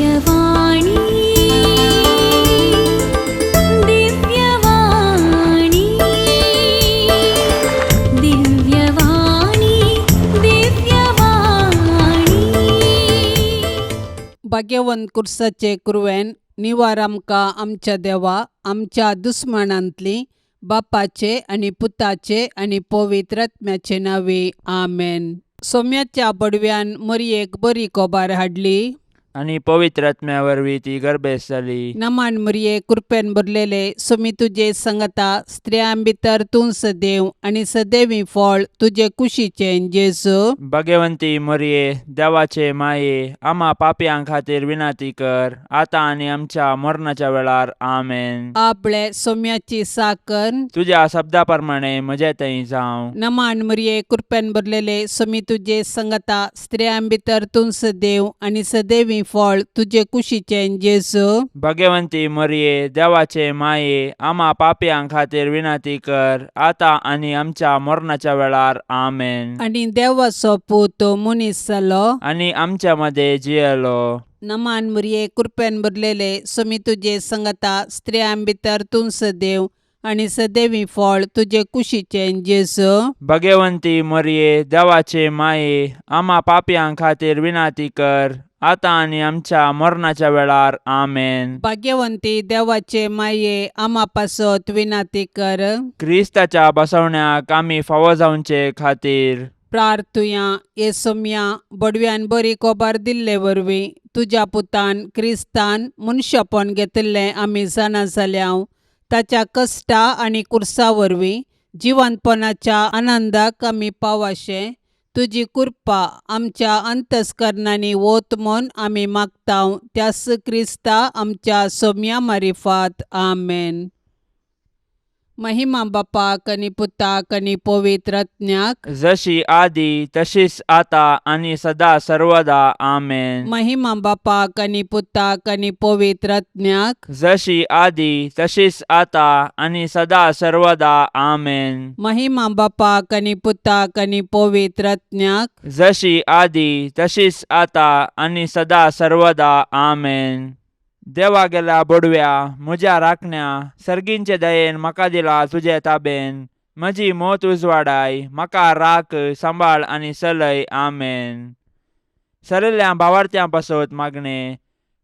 दिव्यवाणी, दिव्यवाणी, दिव्यवाणी, दिव्यवाणी. भाग्यवंत कुर्साचे कुरवेन निवार आमकां आमच्या देवा आमच्या दुस्मानांतली बापाचे आनी पुताचे आनी पवित्र आत्म्याचे नांवे आमेन. सोम्याच्या बडव्यान मरयेक बरी कोबार हाडली आनी पवित्र आत्म्या वरवीं ती गर्भेस्त जाली. नमान मरये, कृपेन भरलेले, सोमी तुजे संगता, स्त्रियां भितर तूं सदैव आनी सदैवी फळ तुजे कुशीचें जेजू. भगवंती मरये, देवाचे माये, आमा पापयां खातीर विनंती कर, आतां आनी आमच्या मरणाच्या वेळार. आमेन. आपले सोम्याची साकर. तुज्या शब्दा प्रमाणे म्हजे थंय जावं. नमान मरये, कृपेन भरलेले, सोमी तुजे संगता, स्त्रियां भितर तूं सदैव आनी सदैवी फळ तुजे कुशीचें जेजू. भगवंती मरये, देवाचे माये, आमा पापयां खातीर विनंती कर, आतां आनी आमच्या मरणाच्या वेळार. आमेन. आनी देवाचो पूत मनीस जालो आनी आमच्या मदें जियेलो. नमान मरये, कृपेन भरलेले, सोमी तुजे संगता, स्त्रियां भितर तूं सदैव आनी सदैवी फळ तुजे कुशीचें जेजू. भगवंती मरये, देवाचे माये, आमा पापयां खातीर विनंती कर, आतां आनी आमच्या मरणाच्या वेळार. आमेन. भाग्यवंती देवाचे माये, आमा पासत विनंती कर. क्रिस्ताच्या बसवण्याक आमी फावो जावचे खातीर प्रार्थुया. हे सोम्या, बडव्यान बरी कोबार दिल्ले वरवीं तुज्या पुतान क्रिस्तान मनशापण घेतिल्लें आमी जाणा जाल्या. ताच्या कश्टा आनी कुर्सा वरवीं जिवंतपणाच्या आनंदाक आमी पावाशें तुजी कृपा आमच्या अंतस्करणांनी वत म्हूण आमी मागता, त्यास क्रिस्ता आमच्या सोम्या मारिफात. आमेन. महिमा बापाक आनी पुताक आनी पवित्र आत्म्याक. जशी आदी तशीच आता आनी सदा सर्वदा. आमेन. महिमा बापाक आनी पुताक आनी पवित्र आत्म्याक. जशी आदी तशीच आता आनी सदा सर्वदा. आमेन. महिमा बापाक आनी पुताक आनी पवित्र आत्म्याक. जशी आदी तशीच आता आनी सदा सर्वदा. आमेन. देवा गेल्या बडव्या, म्हज्या राखण्या, सर्गींचे दयेन म्हाका दिला तुजे ताबेन. म्हजी मोत उजवाडाय, म्हाका राख, सांबाळ आनी चलय. आमेन. सरिल्ल्या भावार्थ्यां पासत मागणें.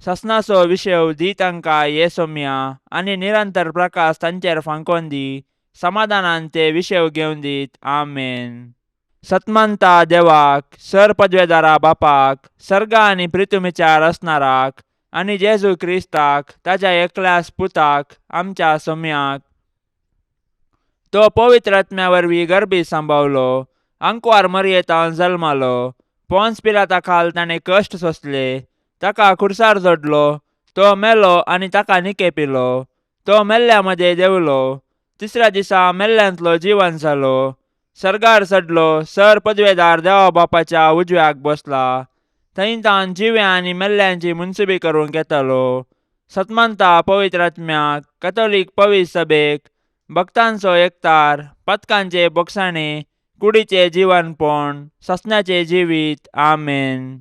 ससनाचो विशेव दी तांकां ये सोम्या आनी निरंतर प्रकाश तांचेर फांकोन दी. समाधानान ते विशेव घेवन दीत. आमेन. सतमंता देवाक, सर पदवेदारा बापाक, सर्गा आनी प्रितुमीच्या रचणाराक आनी जेजू क्रिस्ताक ताच्या एकल्याच पुताक, आमच्या सोम्याक, तो पवित्र आत्म्या वरवीं गर्भी सांबावलो, आंकवार मरयेतान जल्मालो, पोन्स पिलाता खाल ताणें कश्ट सोंसले, ताका खुर्सार जोडलो, तो मेलो आनी ताका निकेपिलो, तो मेल्ल्या मदें देंवलो, तिसऱ्या दिसा मेल्ल्यांतलो जिवन जालो, सर्गार चडलो, सर पदवेदार देवा बापाच्या उजव्याक बसला, थंय तावन जिव्या आनी मेल्ल्यांची मुनसुबी करूंक येतालो. सतमंता पवित्र आत्म्याक, कथोलीक पवित्र सभेक, भक्तांचो एकतार, पथकांचे बोगसाणे, कुडीचे जिवनपण, ससण्याचे जिवीत. आमेन.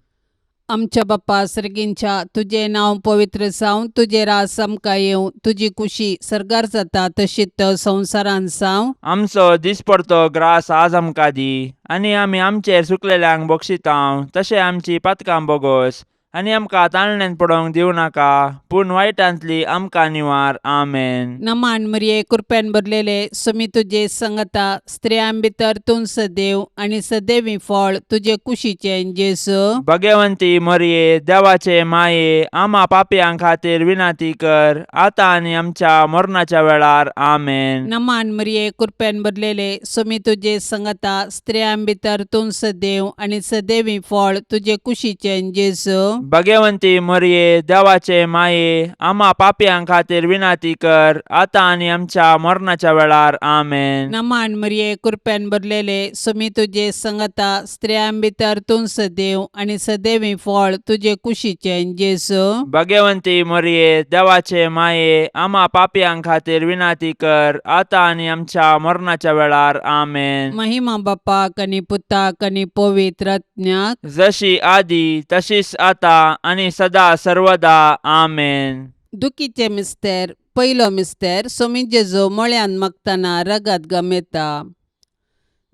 आमच्या बाप्पा सर्गींच्या, तुजें नांव पवित्र जावं, तुजें राज आमकां येवं, तुजी कुशी सर्गार जाता तशीच संवसारांत जावं. आमचो दिसपडतो ग्रास आज आमकां दी आनी आमी आमचेर चुकलेल्यांक बक्षितांव तशें आमची पातकां बोगोस आनी आमकां ताळण्यांत पडोवंक दिवं नाका, पूण वायटांतली आमकां निवार. आमेन. नमान मरिये, कृपेन भरलेले, सुमी तुजे संगता, स्त्रियां भितर तूं सदैव आनी सदैवी फळ तुजे कुशीचें जेजू. भगवंती मरिये, देवाचे माये, आमा पापयां खातीर विनंती कर, आतां आनी आमच्या मरणाच्या वेळार. आमेन. नमान मरिये, कृपेन भरलेले, सुमी तुजे संगता, स्त्रियां भितर तूं सदैव आनी सदैवी फळ तुजे कुशीचें जेजू. भगवंती मरिये, देवाचे माये, आमा पापयां खातीर विनंती कर, आतां आनी आमच्या मरणाच्या वेळार. आमेन. नमान मरिये, कृपेन भरलेले, सुमी तुजे संगता, स्त्रियां भितर तूं सदैव आनी सदैवी फळ तुजे कुशीचें जेजू. भगवंती मरिये, देवाचे माये, आमा पापयां खातीर विनंती कर, आतां आनी आमच्या मरणाच्या वेळार. आमेन. महिमा बापाक आनी पुताक आनी पवित्र आत्म्याक. जशी आदी तशीच आता आतां आनी सदा सर्वदा. आमेन. दुखीचे मिस्तेर. पयलो मिस्तेर. सोमी जेजू मळ्यांत मागतना रगत गमेता.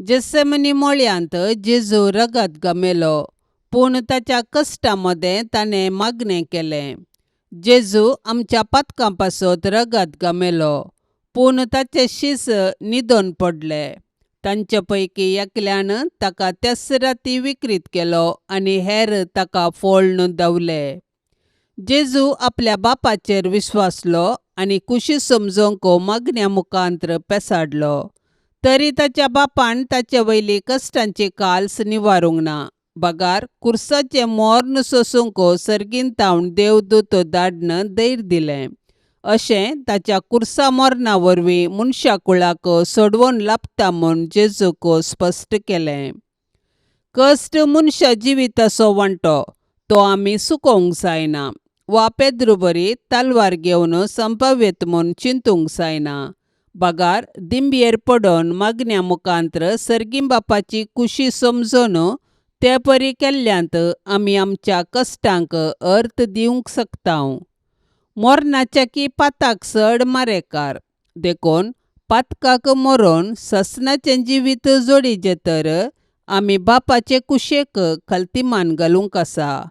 जेसेमनी मळ्यांत जेजू रगत गमेलो, पूण ताच्या कश्टा मदें ताणें मागणें केलें. जेजू आमच्या पातकां पासत रगत गमेलो, पूण ताचे शीस न्हिदोन पडले. तांचे पैकी एकल्यान ताका त्याच राती विक्रीत केलो आनी हेर ताका फोळ्ण धांवले. जेजू आपल्या बापाचेर विश्वासलो आनी कुशी समजोवंक मागण्या मुखांत्र पेसाडलो. तरी ताच्या बापान ताचे वयली कश्टांची काल्स निवारूंक ना, बगार कुर्साचें मोर्न सोसूंक सर्गीन तावन देवदूत धाडन धैर्य दिलें. अशें ताच्या कुर्सा मरणा वरवीं मनशा कुळाक सोडवण लाभता म्हूण जेजूक स्पश्ट केलें. कश्ट मनशा जिविताचो वांटो, तो आमी चुकोवंक जायना वा पेद्रू बरी तलवार घेवन संपाव्यत म्हूण चिंतूंक जायना, बगार दिंबयेर पडोन मागण्या मुखांत्र सर्गीं बापाची कुशी समजून ते परी केल्ल्यांत आमी आमच्या कश्टांक अर्थ दिवंक शकता. मरणाच्या की पाताक चड मारेकार, देखून पातकाक मरोन ससनाचें जिवीत जोडीचें तर आमी बापाचे कुशेक खलतीमान घालूंक आसा.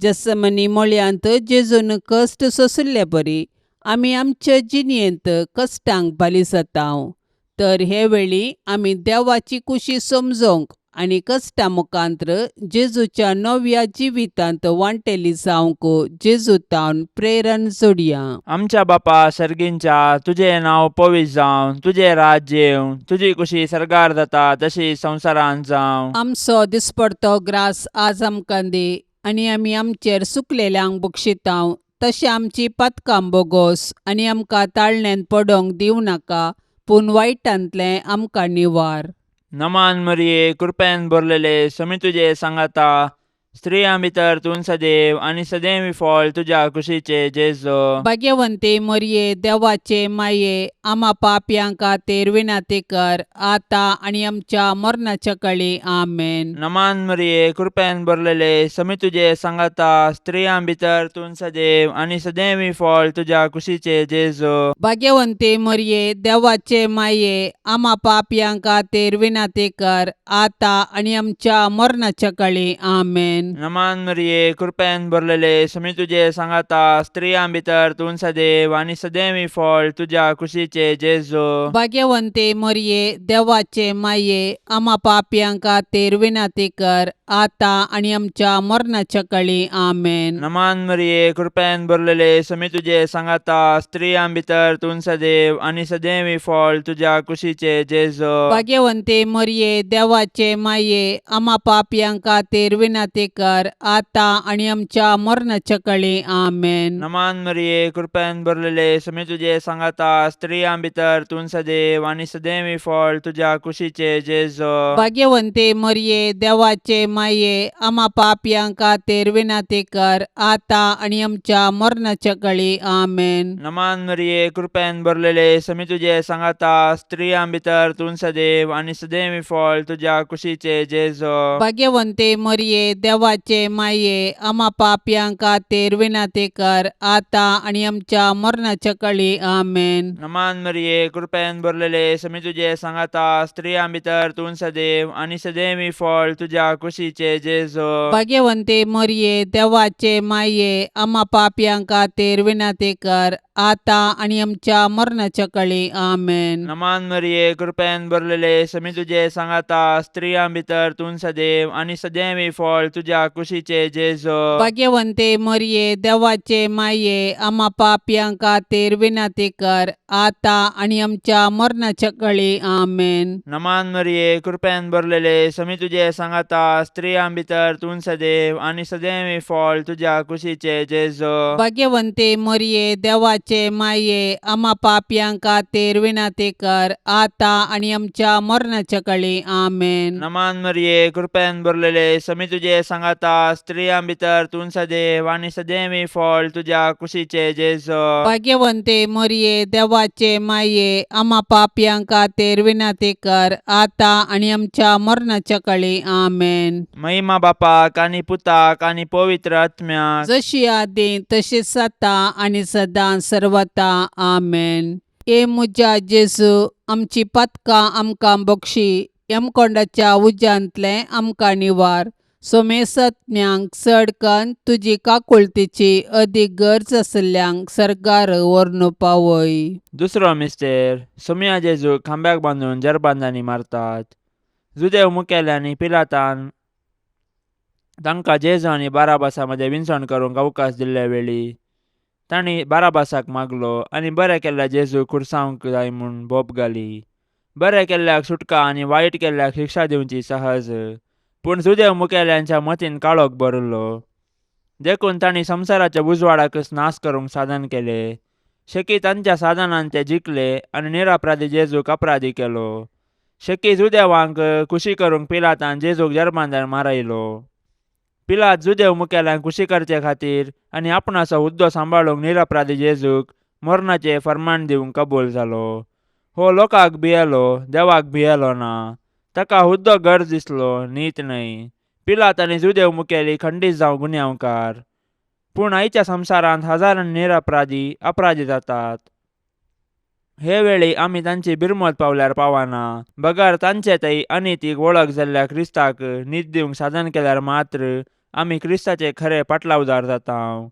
जसमनी मळयांत जेजून कश्ट सोंशिल्ले बरी आमी आमचे जिणेंत कश्टांक बाली जाता. तर हे वेळी आमी देवाची कुशी समजोवंक आनी कश्टा मुखांत्र जेजूच्या नव्या जिवितांत वांटेली जावंक जेजू तावन प्रेरण जोडया. आमच्या बापा सर्गींच्या, तुजें नांव पवित्र जावं, तुजें राज्य येवं, तुजी कुशी सर्गार जाता तशी संवसारांत जावं. आमचो दिसपडतो ग्रास आज आमकां दी आनी आमी आमचेर सुकलेल्यांक बक्षितांव तशें आमची पातकां बोगोस आनी आमकां ताळण्यांत पडोंक दिवं नाका, पूण वायटांतलें आमकां निवार. नमान मरिये, कृपेन भरलेले, समी तुजे सांगाता, स्त्रियां भितर तूं सदैव आनी सदैव फळ तुज्या कुशीचे जेजो. भाग्यवंती मरिये, देवाचे माये, आमा पापयां खातीर विनंती कर, आतां आनी आमच्या मरणाच्या कळी. आमेन. नमान मरिये, कृपेन भरलेले, समी तुजे सांगाता, स्त्रियां भितर तूं सदैव आनी सदैव फळ तुज्या कुशीचे जेजो. भाग्यवंती मरिये, देवाचे माये, आमा पापयां खातीर विनंती कर, आतां आनी आमच्या मरणाच्या कळी. आमेन. नमान मरिये, कृपेन भरलेले, समी तुजे सांगाता, स्त्रियां भितर तूं सदैव आनी सदैव फळ तुज्या कुशीचे जेजो. भाग्यवंती मरिये, देवाचे माये, आमा पापयां खातीर विनंती कर, आतां आनी आमच्या मरणाच्या कळी. आमेन. नमान मरिये, कृपेन भरलेले, समी तुजे सांगाता, स्त्रियां भितर तूं सदैव आनी सदैव फळ तुज्या कुशीचे जेजो. भाग्यवंती मरिये, देवाचे माये, आमा पापयां खातीर विनंती कर, आतां आनी आमच्या मरणाच्या कळी. आमेन. नमान मरिये, कृपेन भरलेले, समी तुजे सांगाता, स्त्रियां भितर तूं सदैव आनी सदैव फळ तुज्या कुशीचे जेजो. भाग्यवंती मरिये, देवाचे माये, आमा पापयां खातीर विनंती कर, आतां आनी आमच्या मरणाच्या कळी. आमेन. नमान मरिये, कृपेन भरलेले, समी तुजे सांगाता, स्त्रियां भितर तूं सदैव आनी सदैव फळ तुज्या कुशीचे जेजो. भाग्यवंती मरिये, देवाचे माये, आमा पापयां खातीर विनंती कर, आतां आनी आमच्या मरणाच्या कळी. आमेन. नमान मरिये, कृपेन भरलेले, समी तुजे सांगाता, स्त्रियां भितर तूं सदैव आनी सदैव फळ तुज्या कुशीचे जेजो. भाग्यवंती मरिये, देवाचे माये, आमा पापयां खातीर विनंती कर, आतां आनी आमच्या मरणाच्या कळी. आमेन. नमान मरिये, कृपेन भरलेले, समी तुजे सांगाता, स्त्रियां भितर तूं सदैव आनी सदैव फळ तुज्या कुशीचे जेजो. भाग्यवंती मरिये, देवाचे माये, आमा पापयां खातीर विनंती कर, आतां आनी आमच्या मरणाच्या कळी. आमेन. नमान मरिये, कृपेन भरलेले, समी तुजे सांगाता, स्त्रियां भितर तूं सदैव आनी सदैव फळ तुज्या कुशीचे जेजो. भाग्यवंती मरिये, देवाचे देवाचे माये आमा पापयां खातीर विनंती कर आतां आनी आमच्या मरणाच्या कळी. आमेन. नमान मरिये, कृपेन भरलेले, समी तुजे सांगाता, स्त्रियां भितर तूं सदैव आनी सदैवी फळ तुज्या कुशीचे जेजो. भाग्यवंते मोरये, देवाचे माये, आमा पापयां खातीर विनंती कर आतां आनी आमच्या मरणाच्या कळी. आमेन. महिमा बापाक आनी पुताक आनी पवित्र आत्म्याक. जशी आदी तशीच आतां आनी सदां सर्वता. आमेन. ए म्हज्या जेजू, आमची पातकां आमकां बक्षी, यमकोंडाच्या उज्यांतलें आमकां निवार, सोमेसत्म्यांक चड कन्न तुजी काकुळतीची अदीक गरज आशिल्ल्यांक सर्गार व्हरून पावय. दुसरो मिस्तेर. सोमया जेजूक खांब्याक बांदून जरबांदांनी मारतात. जुदेव मुखेल्यांनी पिलातान तांकां जेजू आनी बाराबासा मदें विनसण करूंक अवकाश दिल्ले वेळी तांणी बाराबासाक मागलो आनी बरें केल्ल्या जेजूक खुर्सावंक जाय म्हूण बोब घाली. बरें केल्ल्याक सुटका आनी वायट केल्ल्याक शिक्षा दिवची सहज, पूण जुदेव मुखेल्यांच्या मतीन काळोख भरिल्लो, देखून तांणी संवसाराच्या उजवाडाकच नाश करूंक साधन केलें. शेकी तांच्या साधनान ते जिखले आनी निरपराधी जेजूक अपराधी केलो. शेकी जुदेवांक खुशी करूंक पिलातान जेजूक जर्मांदार मारयलो. पिलात जुदेव मुखेल्यांक खुशी करचे खातीर आनी आपणाचो हुद्दो सांबाळूंक निरपराधी जेजूक मरणाचें फर्मान दिवंक कबूल जालो. हो लोकांक भियेलो, देवाक भियेलो ना. ताका हुद्दो गरज दिसलो, नीत न्हय. पिलात आनी जुदेव मुखेली खंडीत जावं गुन्यांवकार, पूण आयच्या संवसारांत हजारांनी निरपराधी अपराधी जातात. हे वेळी आमी तांची बिरमत पावल्यार पावना, बगर तांचे थंय अनितीक वळख जाल्ल्या क्रिस्ताक नीत दिवंक साधन केल्यार मात्र आमी क्रिस्ताचे खरे पाटलावदार जाता,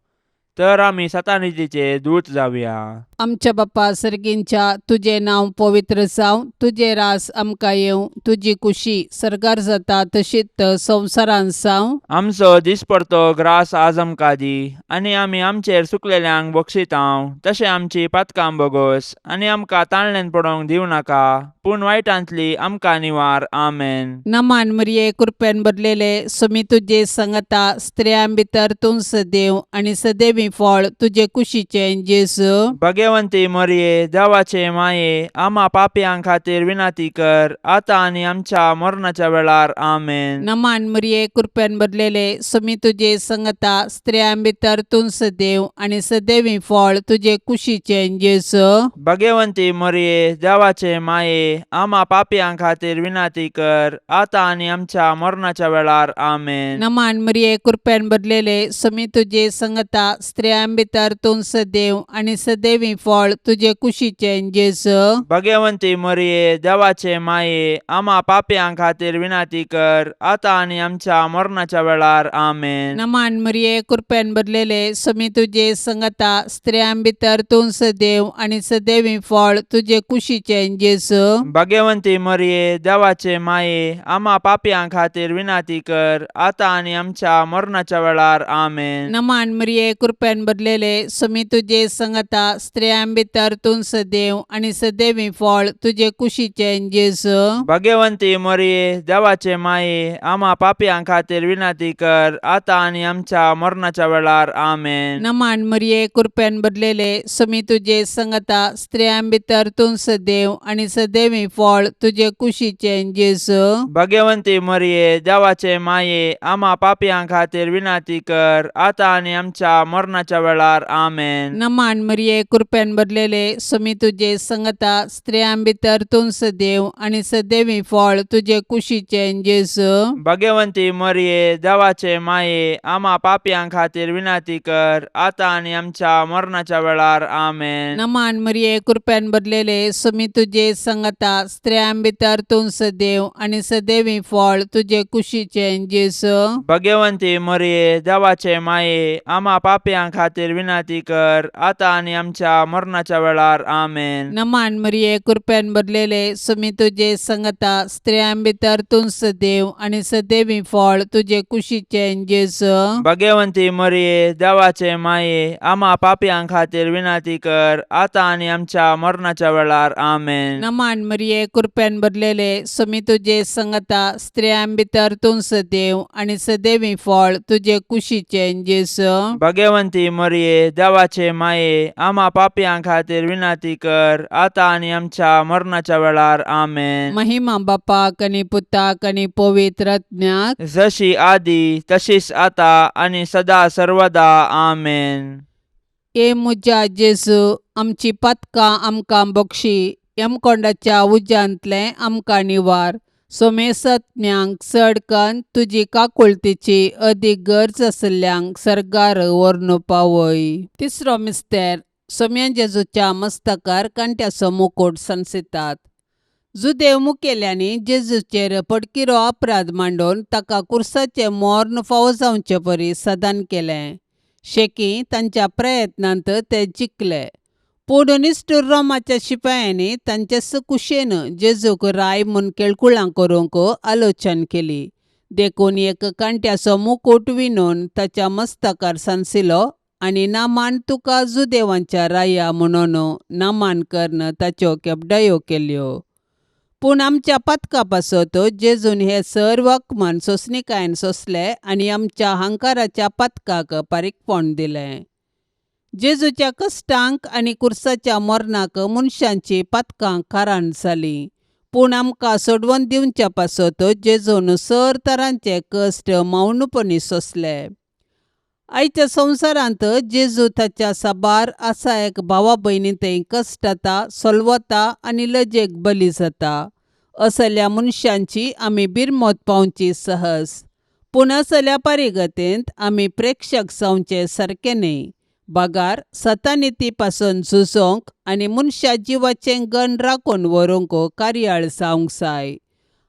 तर आमी सतानितीचे दूत जावया. आमच्या बाप्पा सर्गींच्या, तुजें नांव पवित्र जावं, तुजें रास आमकां येवं, तुजी कुशी सर्गार जाता तशीच संवसारांत जावं. आमचो दिसपडतो ग्रास आज आमकां दी, आनी आमी आमचेर चुकलेल्यांक बक्षितांव तशें आमची पातकां बोगोस, आनी आमकां ताळणेन पडोवंक दिवं नाका, पूण वायटांतली आमकां निवार. आमेन. नमान मरिये, कृपेन भरलेले, सुमी तुजे संगता, स्त्रियां भितर तूं सदैव आनी सदैवी फळ तुजे कुशीचें जेजू. भगवंती मरिये, देवाचे माये, आमा पापयां खातीर विनंती कर आतां आनी आमच्या मरणाच्या वेळार. आमेन. नमान मरिये, कृपेन भरलेले, सुमी तुजे संगता, स्त्रियां भितर तूं सदैव आनी सदैवी फळ तुजे कुशीचें जेजू. भगवंती मरिये, देवाचे माये, आमा पापयां खातीर विनंती कर आतां आनी आमच्या मरणाच्या वेळार. आमेन. नमान मरिये, कृपेन भरलेले, सुमी तुजे संगता, स्त्रियां भितर तूं सदैव आनी सदैवी फळ तुजे कुशीचें जेजू. भगवंती मरिये, देवाचे माये, आमा पापयां खातीर विनंती कर आतां आनी आमच्या मरणाच्या वेळार. आमेन. नमान मरिये, कृपेन भरलेले, सुमी तुजे संगता, स्त्रियां भितर तूं सदैव आनी सदैवी फळ तुजे कुशीचें जेजू. भगवंती मरिये, देवाचे माये, आमा पापयां खातीर विनंती कर आतां आनी आमच्या मरणाच्या वेळार. आमेन. नमान मरिये, कृपेन भरलेले, सुमी तुजे संगता, स्त्रियां भितर तूं सदैव आनी सदैवी फळ तुजे कुशीचें जेजू. भगवंती मरिये, देवाचे माये, आमा पापयां खातीर विनंती कर आतां आनी आमच्या मरणाच्या वेळार. आमेन. नमान मरिये, कृपेन भरलेले, सुमी तुजे संगता, स्त्रियां भितर तूं सदैव आनी सदैवी फळ तुजे कुशीचें जेजू. भगवंती मरिये, देवाचे माये, आमा पापयां खातीर विनंती कर आतां आनी आमच्या मरणाच्या वेळार. आमेन. नमान मरिये, कृपेन भरलेले, सुमी तुजे संगता, स्त्रियां भितर तूं सदैव आनी सदैवी फळ तुजे कुशीचें जेजू. भगवंती मरिये, देवाचे माये, आमा पापयां खातीर विनंती कर आतां आनी आमच्या मरणाच्या वेळार. आमेन. नमान मरिये, कृपेन भरलेले, सुमी तुजे संगता, स्त्रियां भितर तूं सदैव आनी सदैवी फळ तुजे कुशीचें जेजू. भगवंती मरिये, देवाचे माये, आमा पापयां खातीर विनंती कर आतां आनी आमच्या मरणाच्या वेळार. आमेन. नमान मरिये, कृपेन भरलेले, सुमी तुजे संगता, स्त्रियां भितर तूं सदैव आनी सदैवी फळ तुजे कुशीचें जेजू. भगवंती मरिये, देवाचे माये, आमा पापयां खातीर विनंती कर आतां आनी आमच्या मरणाच्या वेळार. आमेन. नमान मरिये, कृपेन भरलेले, सुमी तुजे संगता, स्त्रियां भितर तूं सदैव आनी सदैवी फळ तुजे कुशीचें जेजू. भगवंती भाग्यवंती मरिये देवाचे माये आमा पापयां खातीर विनंती कर आतां आनी आमच्या मरणाच्या वेळार. आमेन. महिमा बापाक आनी पुताक आनी पवित्र आत्म्याक. जशी आदी तशीच आता आनी सदा सर्वदा. आमेन. ए म्हज्या जेजू, आमची पातकां आमकां बक्षी, यमकोंडाच्या उज्यांतलें आमकां निवार, सोमेसत्म्यांक चड कन्न तुजी काकुळतीची अदीक गरज आशिल्ल्यांक सर्गार व्हरून पावय. तिसरो मिस्तेर. सोम्या जेजूच्या मस्तकार कांट्याचो मुकूट सांसितात. जुदेव मुखेल्यांनी जेजूचेर पडकिरो अपराध मांडून ताका कुर्साचें मर्ण फावो जावचे परी सदान केलें. शेकी तांच्या प्रयत्नांत ते जिखले, पूण निश्ठूर रोमाच्या शिपायांनी तांचे कुशेन जेजूक राय म्हूण केळकुळां करूंक आलोचन केली. देखून एक कांट्याचो मुकूट विणून ताच्या मस्तकार सांसिलो आनी नामान तुका जुदेवांच्या राया म्हणून नामान करून ताच्यो केपडायो केल्यो. पूण आमच्या पातका पासत जेजून हे सर्व अपमान सोंसणीकायेन सोंसले आनी आमच्या हंकाराच्या पातकाक पारीकपण दिलें. जेजूच्या कश्टांक आनी कुर्साच्या मरणाक मनशांची पातकां कारण जालीं, पूण आमकां सोडवून दिवच्या पासत जेजून सर तरांचे कश्ट मौनपणी सोंसले. आयच्या संवसारांत जेजू ताच्या साबार आसा एक भावा भयणी थंय कश्टता, सोलवता आनी लजेक बली जाता. असल्या मनशांची आमी बिरमत पावची सहज, पूण असल्या परिगतेंत आमी प्रेक्षक जावचे सारकें न्हय, बगार सतानिती पासून झुजोंक आनी मनशा जिवाचें गण राखून व्हरूंक कार्याळ जावंक जाय.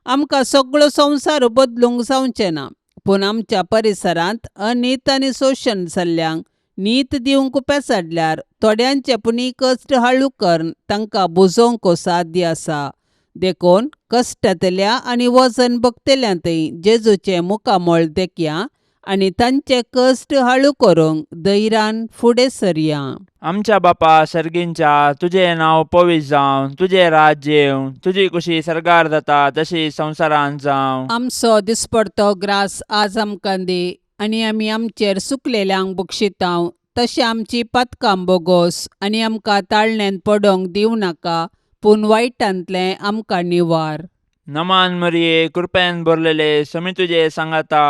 आमकां सगळो संवसार बदलूंक जावचें ना, पूण आमच्या परिसरांत अनीत आनी शोशण जाल्ल्यांक नीत दिवंक पेसाडल्यार थोड्यांचे पुणी कश्ट हाळू करून तांकां बुजोवंक साध्य आसा. देखून कश्टांतल्या आनी वजन भोगतल्या थंय जेजूचें मुखामळ देखया आनी तांचे कश्ट हाळू करूंक धैर्यान फुडें सरया. आमच्या बापा सर्गींच्या, तुजें नांव पवित्र जावं, तुजें राज्य येवं, तुजी कुशी सर्गार जाता तशी संवसारांत जावं. आमचो दिसपडतो ग्रास आज आमकां दी आनी आमी आमचेर सुकलेल्यांक बक्षितांव तशें आमची पातकां बोगोस आनी आमकां ताळण्यांत पडोंक दिवं नाका, पूण वायटांतलें आमकां निवार. नमान मरिये, कृपेन भरलेले, समी तुजे सांगाता,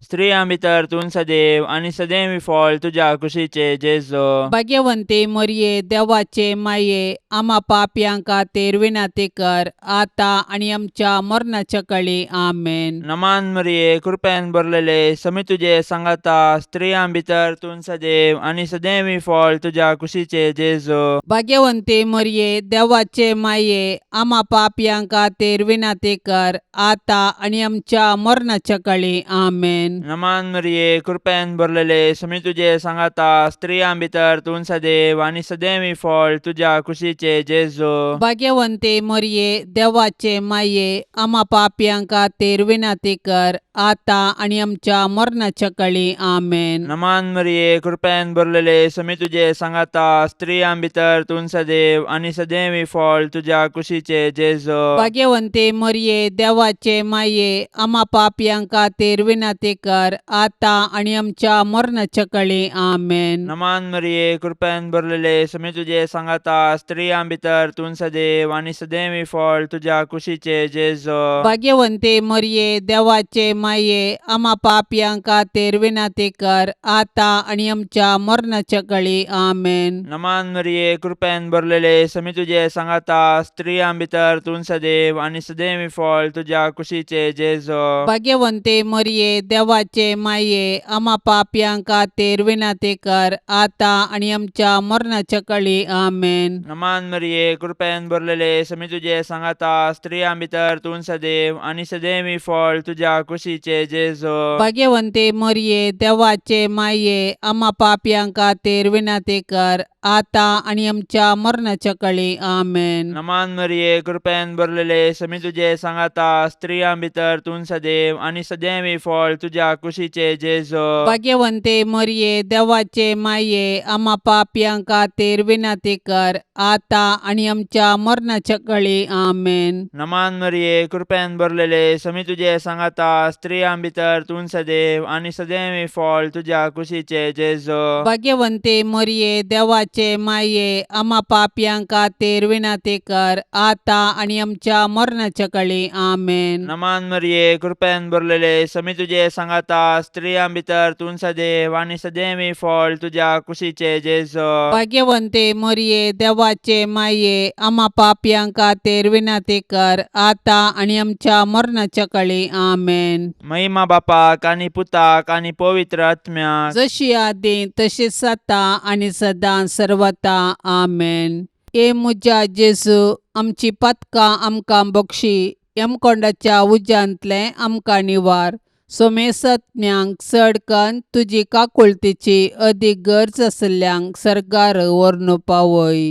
स्त्रियां भितर तूं सदैव आनी सदैव फळ तुज्या कुशीचे जेजो. भाग्यवंती मरिये, देवाचे माये, आमा पापयां खातीर विनंती कर आतां आनी आमच्या मरणाच्या कळी. आमेन. नमान मरिये, कृपेन भरलेले, समी तुजे सांगाता, स्त्रियां भितर तूं सदैव आनी सदैव फळ तुज्या कुशीचे जेजो. भाग्यवंती मरिये, देवाचे माये, आमा पापयां खातीर विनंती कर आतां आनी आमच्या मरणाच्या कळी. आमेन. नमान मरिये, कृपेन भरलेले, समी तुजे सांगाता, स्त्रियां भितर तूं सदैव आनी सदैव फळ तुज्या कुशीचे जेजो. भाग्यवंती मरिये, देवाचे माये, आमा पापयां खातीर विनंती कर आतां आनी आमच्या मरणाच्या कळी. आमेन. नमान मरिये, कृपेन भरलेले, समी तुजे सांगाता, स्त्रियां भितर तूं सदैव आनी सदैव फळ तुज्या कुशीचे जेजो. भाग्यवंती मरिये, देवाचे माये, आमा पापयां खातीर विनंती कर आतां आनी आमच्या मरणाच्या कळी. आमेन. नमान मरिये, कृपेन भरलेले, समी तुजे सांगाता, स्त्रियां भितर तूं सदैव आनी सदैव फळ तुज्या कुशीचे जेजो. भाग्यवंती मरिये, देवाचे माये, आमा पापयां खातीर विनंती कर आतां आनी आमच्या मरणाच्या कळी. आमेन. नमान मरिये, कृपेन भरलेले, समी तुजे सांगाता, स्त्रियां भितर तूं सदैव आनी सदैव फळ तुज्या कुशीचे जेजो. भाग्यवंती मरिये, देवाचे माये, आमा पापयां खातीर विनंती कर आतां आनी आमच्या मरणाच्या कळी. आमेन. नमान मरिये, कृपेन भरलेले, समी तुजे सांगाता, स्त्रियां भितर तूं सदैव आनी सदैव फळ तुज्या कुशीचे जेजो. भाग्यवंती मरिये, देवाचे माये, आमा पापयां खातीर विनंती कर आतां आनी आमच्या मरणाच्या कळी. आमेन. नमान मरिये, कृपेन भरलेले, समी तुजे सांगाता, स्त्रियां भितर तूं सदैव आनी सदैव फळ तुज्या तुज्या कुशीचे जेजो. भाग्यवंते मरये, देवाचे माये, आमा पापयां खातीर विनंती कर, आतां आनी आमच्या मरणाच्या कळी. आमेन. नमान मरिये, कृपेन भरलेले, समी तुजे सांगाता, स्त्रियां भितर तूं सदैव आनी सदैव फळ तुज्या कुशीचे जेजो. भाग्यवंते मरये, देवाचे माये, आमा पापयां खातीर विनंती कर, आतां आनी आमच्या मरणाच्या कळी. आमेन. नमान मरिये, कृपेन भरलेले, समी तुजे सांगाता, स्त्रियां भितर तूं सदैव आनी सदैव फळ तुज्या कुशीचे जेजो. भाग्यवंते मरये, देवाचे माये, आमा पापयां खातीर विनंती कर, आतां आनी आमच्या मरणाच्या कळी. आमेन. महिमा बापाक आनी पुताक आनी पवित्र आत्म्याक. जशी आदी तशीच आतां आनी सदां सर्वता. आमेन. ए म्हज्या जेजू, आमची पातकां आमकां बक्षी, यमकोंडाच्या उज्यांतलें आमकां निवार, सोमेसत्म्यांक चड कन्न तुजी काकुळतीची अदीक गरज आशिल्ल्यांक सर्गार व्हरून पावय.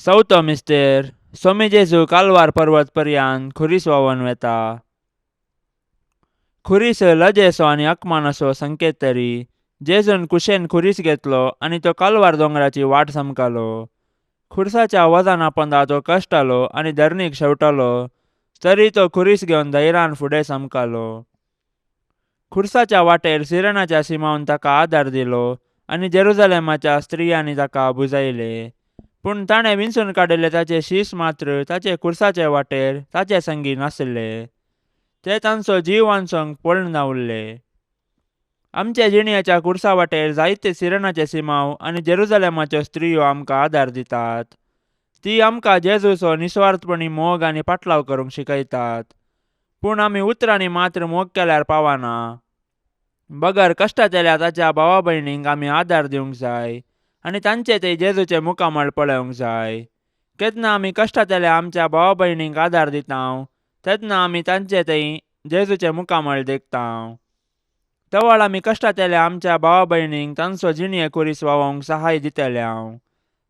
चवथो मिस्तेर. सोमी जेजू कालवार पर्वत पर्यान खुरीस व्हांवन वेता. खुरीस लजेचो आनी अकमानाचो संकेत तरी जेजून कुशेन खुरीस घेतलो आनी तो कालवार दोंगराची वाट समकालो. खुरसाच्या वजना पोंदा तो कश्टालो आनी धरणीक शेवटालो, तरी तो खुरीस घेवन धैर्यान फुडें समकालो. खुरसाच्या वाटेर सिरणाच्या सिमावन ताका आदार दिलो आनी जेरुजलेमाच्या स्त्रियांनी ताका बुजायले. पूण ताणें विंचून काडिल्ले ताचे शीस मात्र ताचे खुरसाचे वाटेर ताचे संगी नासले. ते तांचो जीव वांचोवंक पळून उरले. आमच्या जिणयाच्या खुरसा वाटेर जायते सिरणाचे सिमाव आनी जेरुजलेमाच्यो स्त्रियो आमकां आदार दितात. ती आमकां जेजूचो निस्वार्थपणी मोग आनी पाटलाव करूंक शिकयतात. पूण आमी उतरांनी मात्र मोग केल्यार पावना, बगर कश्टांतल्या ताच्या भावा भयणींक आमी आदार दिवंक जाय आनी तांचे ते जेजूचे मुखामळ पळोवंक जाय. केन्ना आमी कश्टांतल्या आमच्या भावा भयणींक आदार दिता तेन्ना आमी तांचे थंय जेजूचे मुखामळ देखता. तवळ आमी कश्टांतल्या आमच्या भावा भयणींक तांचो जिणये खुरीस व्हांवोवंक सहाय दितले.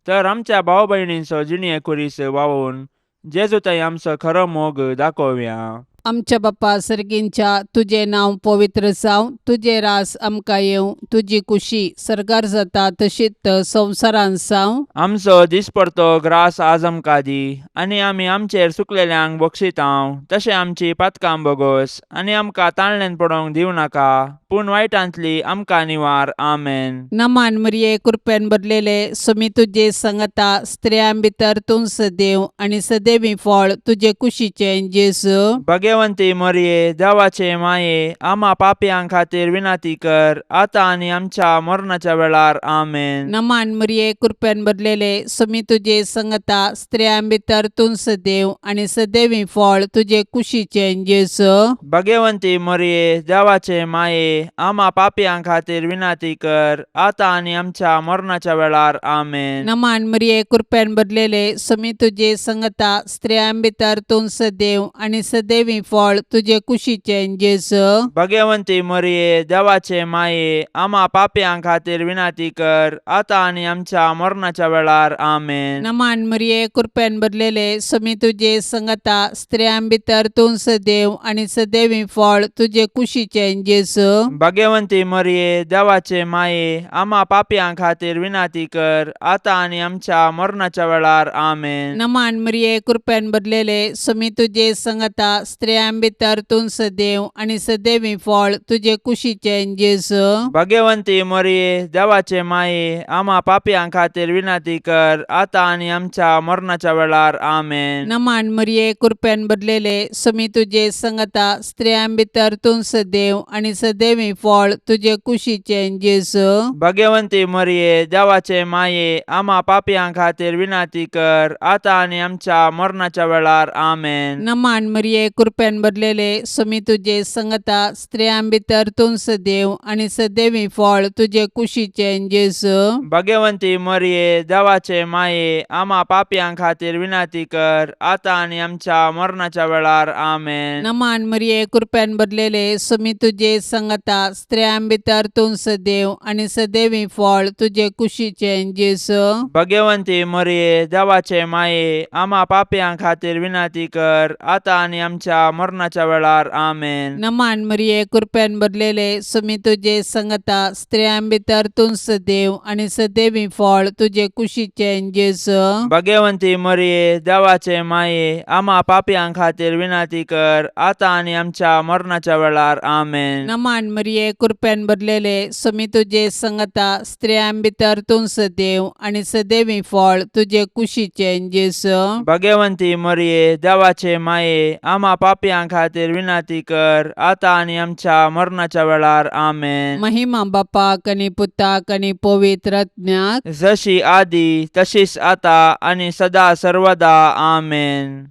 तर आमच्या भाव भयणींचो जिणये खुरीस व्हांवोवन जेजू थंय आमचो खरो मोग दाखोवया. आमच्या बाप्पा सर्गींच्या, तुजें नांव पवित्र जावं, तुजें रास आमकां येवं, तुजी कुशी सर्गार जाता तशीच संवसारांत जावं. आमचो दिसपडतो ग्रास आज आमकां दी आनी आमी आमचेर सुकलेल्यांक बक्षितांव तशें आमची पातकां बोगोस आनी आमकां ताळण्यान पडोवंक दिवं नाका, पूण वायटांतली आमकां निवार. आमेन. नमान मरिये, कृपेन भरलेले, सुमी तुजे संगता, स्त्रियां भितर तूं सदैव आनी सदैवी फळ तुजे कुशीचें जेजू. भगवंती मरिये, देवाचे माये, आमा पापयां खातीर विनंती कर, आतां आनी आमच्या मरणाच्या वेळार. आमेन. नमान मरिये, कृपेन भरलेले, सुमी तुजे संगता, स्त्रियां भितर तूं सदैव आनी सदैवी फळ तुजे कुशीचें जेजू. भगवंती मरिये, देवाचे माये, आमा पापयां खातीर विनंती कर, आतां आनी आमच्या मरणाच्या वेळार. आमेन. नमान मरिये, कृपेन भरलेले, सुमी तुजे संगता, स्त्रियां भितर तूं सदैव आनी सदैवी फळ तुजे कुशीचें जेजू. भगवंती मरिये, देवाचे माये, आमा पापयां खातीर विनंती कर, आतां आनी आमच्या मरणाच्या वेळार. आमेन. नमान मरिये, कृपेन भरलेले, सुमी तुजे संगता, स्त्रियां भितर तूं सदैव आनी सदैवी फळ तुजे कुशीचें जेजू. भगवंती मरिये, देवाचे माये, आमा पापयां खातीर विनंती कर, आतां आनी आमच्या मरणाच्या वेळार. आमेन. नमान मरिये, कृपेन भरलेले, सुमी तुजे संगता, स्त्रियां भितर तूं सदैव आनी सदैवी फळ तुजे कुशीचें जेजू. भगवंती मरिये, देवाचे माये, आमा पापयां खातीर विनंती कर, आतां आनी आमच्या मरणाच्या वेळार. आमेन. नमान मरिये, कृपेन भरलेले, सुमी तुजे संगता, स्त्रियां भितर तूं सदैव आनी सदैवी फळ तुजे कुशीचें जेजू. भगवंती मरिये, देवाचे माये, आमा पापयां खातीर विनंती कर, आतां आनी आमच्या मरणाच्या वेळार. आमेन. नमान मरिये, कृपेन भरलेले, सुमी तुजे संगता, स्त्रियां भितर तूं सदैव आनी सदैवी फळ तुजे कुशीचें जेजू. भगवंती मरिये, देवाचे माये, आमा पापयां खातीर विनंती कर, आतां आनी आमच्या मरणाच्या वेळार. आमेन. नमान मरिये, कृपेन भरलेले, सुमी तुजे संगता, स्त्रियां भितर तूं सदैव आनी सदैवी फळ तुजे कुशीचें जेजू. भगवंती मरिये, देवाचे माये, आमा पापयां खातीर विनंती कर, आतां आनी आमच्या आमच्या मरणाच्या वेळार. आमेन. नमान मरिये, कृपेन भरलेले, सुमी तुजे संगता, स्त्रियां भितर तूं सदैव आनी सदैवी फळ तुजे कुशीचें जेजू. भगवंती मरिये, देवाचे माये, आमा पापयां खातीर विनंती कर, आतां आनी आमच्या मरणाच्या वेळार. आमेन. नमान मरिये, कृपेन भरलेले, सुमी तुजे संगता, स्त्रियां भितर तूं सदैव आनी सदैवी फळ तुजे कुशीचें जेजू. भगवंती मरिये, देवाचे माये, आमा पापयां खातीर विनंती कर, आतां आनी आमच्या मरणाच्या वेळार. आमेन. महिमा बापाक आनी पुताक आनी पवित्र आत्म्याक. जशी आदी तशीच आता आनी सदा सर्वदा. आमेन.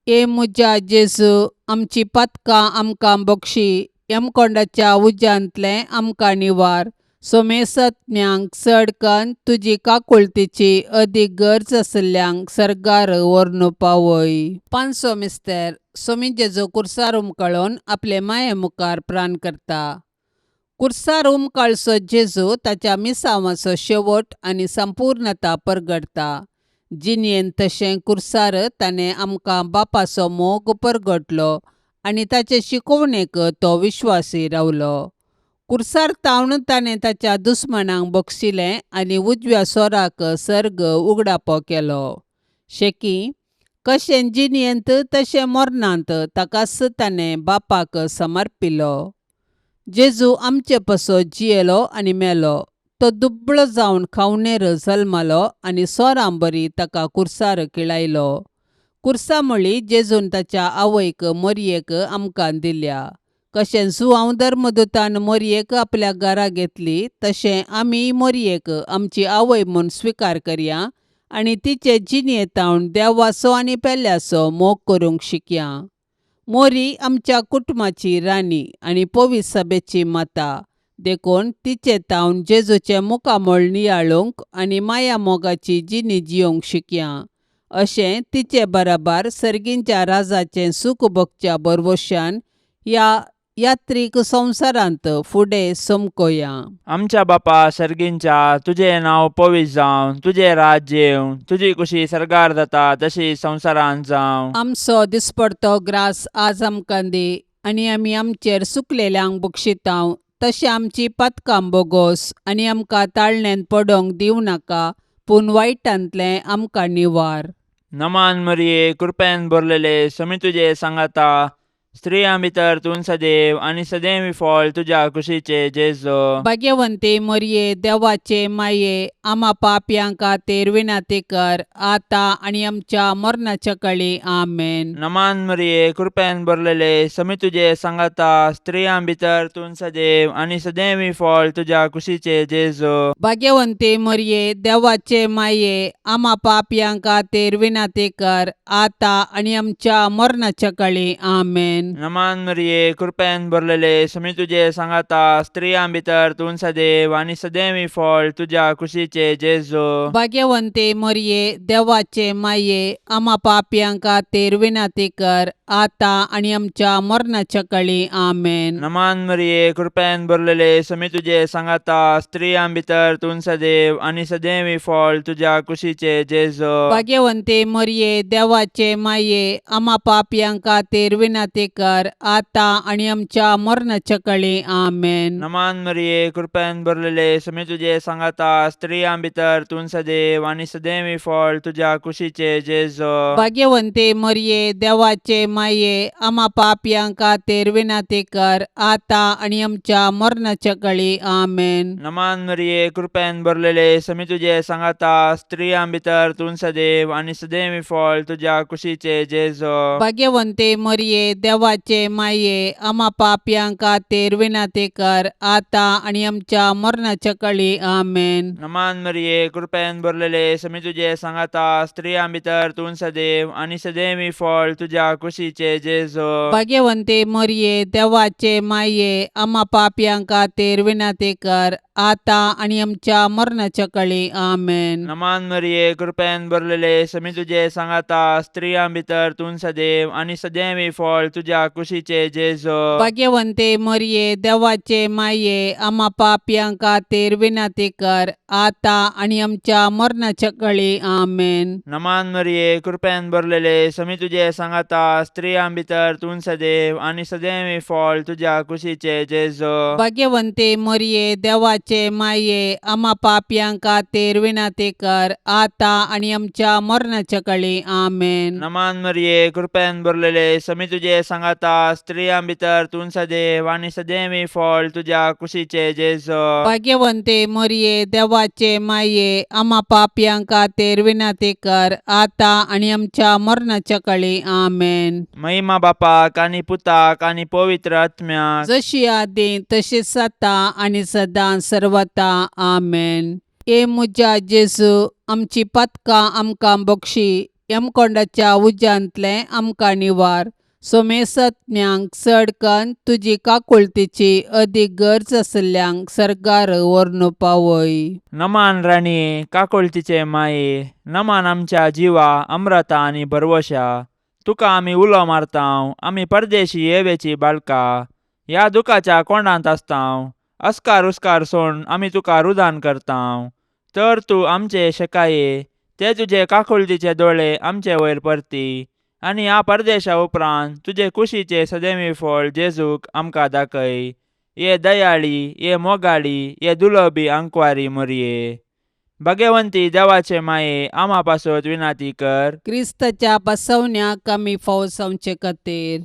ए म्हज्या जेजू, आमची पातकां आमकां बक्षी, यमकोंडाच्या उज्यांतलें आमकां निवार, सोमेसत्म्यांक चड कन्न तुजी काकुळतीची अदीक गरज आशिल्ल्यांक सर्गार व्हरून पावय. पांचसो मिस्तर. सोमी जेजू कुर्सार उमकळून आपले माये मुखार प्राण करता. कुर्सार उमकाळचो जेजू ताच्या मिसांवाचो शेवट आनी संपूर्णता परगटता. जिणेंत तशें कुर्सार ताणें आमकां बापाचो मोग परगटलो आनी ताचे शिकोवणेक तो विश्वासी रावलो. कुर्सार तावन ताणें ताच्या दुस्मानांक बक्षिलें आनी उजव्या सोराक सर्ग उगडापो केलो. शेकी कशें जिणेंत तशें मरणांत ताकाच ताणें बापाक समर्पिलो. जेजू आमचे पासत जियेलो आनी मेलो. तो दुबळो जावन खावणेर जल्मलो आनी सोरां बरी ताका कुर्सार किळायलो. कुर्सा म्हळी जेजून ताच्या आवयक मोरयेक आमकां दिल्या. कशें जुआंव धर्मदूतान मोरयेक आपल्या घरा घेतली तशें आमी मोरयेक आमची आवय म्हूण स्विकार करया आनी तिचे जिणेंत देवाचो आनी पेल्याचो मोग करूंक शिकया. मोरी आमच्या कुटुंबाची राणी आनी पवित्र सभेची माता, देखून तिचे तावन जेजूचें मुखामळ नियाळूंक आनी माया मोगाची जिणी जियोंक शिकया. अशें तिचे बराबर सर्गींच्या राजाचें सूख भोगच्या भरवशान ह्या यात्रीक संवसारांत फुडें समकोया. आमच्या बापा सर्गींच्या, तुजें नांव पवित्र जावं, तुजें राज्य येवं, तुजी कुशी सर्गार जाता तशी संवसारांत जावं. आमचो दिसपडतो ग्रास आज आमकां दी आनी आमी आमचेर सुकलेल्यांक बक्षितांव तशें आमची पातकां बोगोस आनी आमकां ताळण्यांत पडोंक दिवं नाका, पूण वायटांतलें आमकां निवार. नमान मरिये, कृपेन भरलेले, समी तुजे सांगाता, स्त्रियां भितर तूं सदैव आनी सदैव फळ तुज्या कुशीचे जेजू. भाग्यवंती मरिये, देवाचे माये, आमा पापयां खातीर विनंती कर, आतां आनी आमच्या मरणाच्या कळी. आमेन. नमान मरिये, कृपेन भरलेले, समी तुजे सांगाता, स्त्रियां भितर तूं सदैव आनी सदैव फळ तुज्या कुशीचे जेजू. भाग्यवंती मरिये, देवाचे माये, आमा पापयां खातीर विनंती कर, आतां आनी आमच्या मरणाच्या कळी. आमेन. नमान मरिये, कृपेन भरलेले, समी तुजे सांगाता, स्त्रियां भितर तूं सदैव आनी सदैव फळ तुज्या कुशीचे जेजू. भाग्यवंती मरिये, देवाचे माये, आमा पापयां खातीर विनंती कर, आतां आनी आमच्या मरणाच्या कळी. आमेन. नमान मरिये, कृपेन भरलेले, समी तुजे सांगाता, स्त्रियां भितर तूं सदैव आनी सदैव फळ तुज्या कुशीचे जेजू. भाग्यवंती मरिये, देवाचे माये, आमा पापयां खातीर विनंती कर, आतां आनी आमच्या मरणाच्या कळी. आमेन. नमान मरिये, कृपेन भरलेले, समी तुजे सांगाता, स्त्रियां भितर तूं सदैव आनी सदैव फळ तुज्या कुशीचे जेजू. भाग्यवंती मरिये, देवाचे माये, आमा पापयां खातीर विनंती कर, आतां आनी आमच्या मरणाच्या कळी. आमेन. नमान मरिये, कृपेन भरलेले, समी तुजे सांगाता, स्त्रियां भितर तूं सदैव आनी सदैव फळ तुज्या कुशीचे जेजू. भाग्यवंती मरिये, देवाचे माये, आमा पापयां खातीर विनंती कर, आतां आनी आमच्या मरणाच्या कळी. आमेन. नमान मरिये, कृपेन भरलेले, समी तुजे सांगाता, स्त्रियां भितर तूं सदैव आनी सदैव फळ तुज्या कुशीचे जेजू. भाग्यवंती मरिये, देवाचे माये, आमा पापयां खातीर विनंती कर, आतां आनी आमच्या मरणाच्या कळी. आमेन. नमान मरिये, कृपेन भरलेले, समी तुजे सांगाता, स्त्रियां भितर तूं सदैव आनी सदैव फळ तुज्या तुज्या कुशीचे जेजो. भाग्यवंते मरये, देवाचे माये, आमा पापयां खातीर विनंती कर, आतां आनी आमच्या मरणाच्या कळी. आमेन. नमान मरिये, कृपेन भरलेले, समी तुजे सांगाता, स्त्रियां भितर तूं सदैव आनी सदैव फळ तुज्या कुशीचे जेजो. भाग्यवंते मरये, देवाचे माये, आमा पापयां खातीर विनंती कर, आतां आनी आमच्या मरणाच्या कळी. आमेन. नमान मरिये, कृपेन भरलेले, समी तुजे सांगाता, स्त्रियां भितर तूं सदैव आनी सदैव फळ तुज्या कुशीचे जेजो. भाग्यवंते मरये, देवाचे माये, आमा पापयां खातीर विनंती कर, आतां आनी आमच्या मरणाच्या कळी. आमेन. महिमा बापाक आनी पुताक आनी पवित्र आत्म्याक. जशी आदी तशीच आतां आनी सदां सर्वता. आमेन. ए म्हज्या जेजू, आमची पातकां आमकां बक्षी, यमकोंडाच्या उज्यांतलें आमकां निवार, सोमेसत्म्यांक चड कन्न तुजी काकुळतीची अदीक गरज आशिल्ल्यांक सर्गार व्हरून पावय. नमान राणये, काकुळतीचे माये, नमान आमच्या जिवा अम्रता आनी भरवशा, तुका आमी उलो मारतांव, आमी परदेशी येवेची बाळका ह्या दुखाच्या कोंडांत आसतांव, अस्कार उस्कार सोड आमी तुका रुदान करतांव, तर तूं आमचे शेकाये ते तुजे काकुळतीचे दोळे आमचे वयर परती आनी ह्या परदेशा उपरांत तुजे कुशीचे सदैवी फळ जेजूक आमकां दाखय. ये दयाळी, ये मोगाळी, ये दुलबी आंकवारी मोरये, भगवंती देवाचे माये, आमा पासत विनाती कर. क्रिस्ताच्या बसवण्याक आमी फावो जावचे खातीर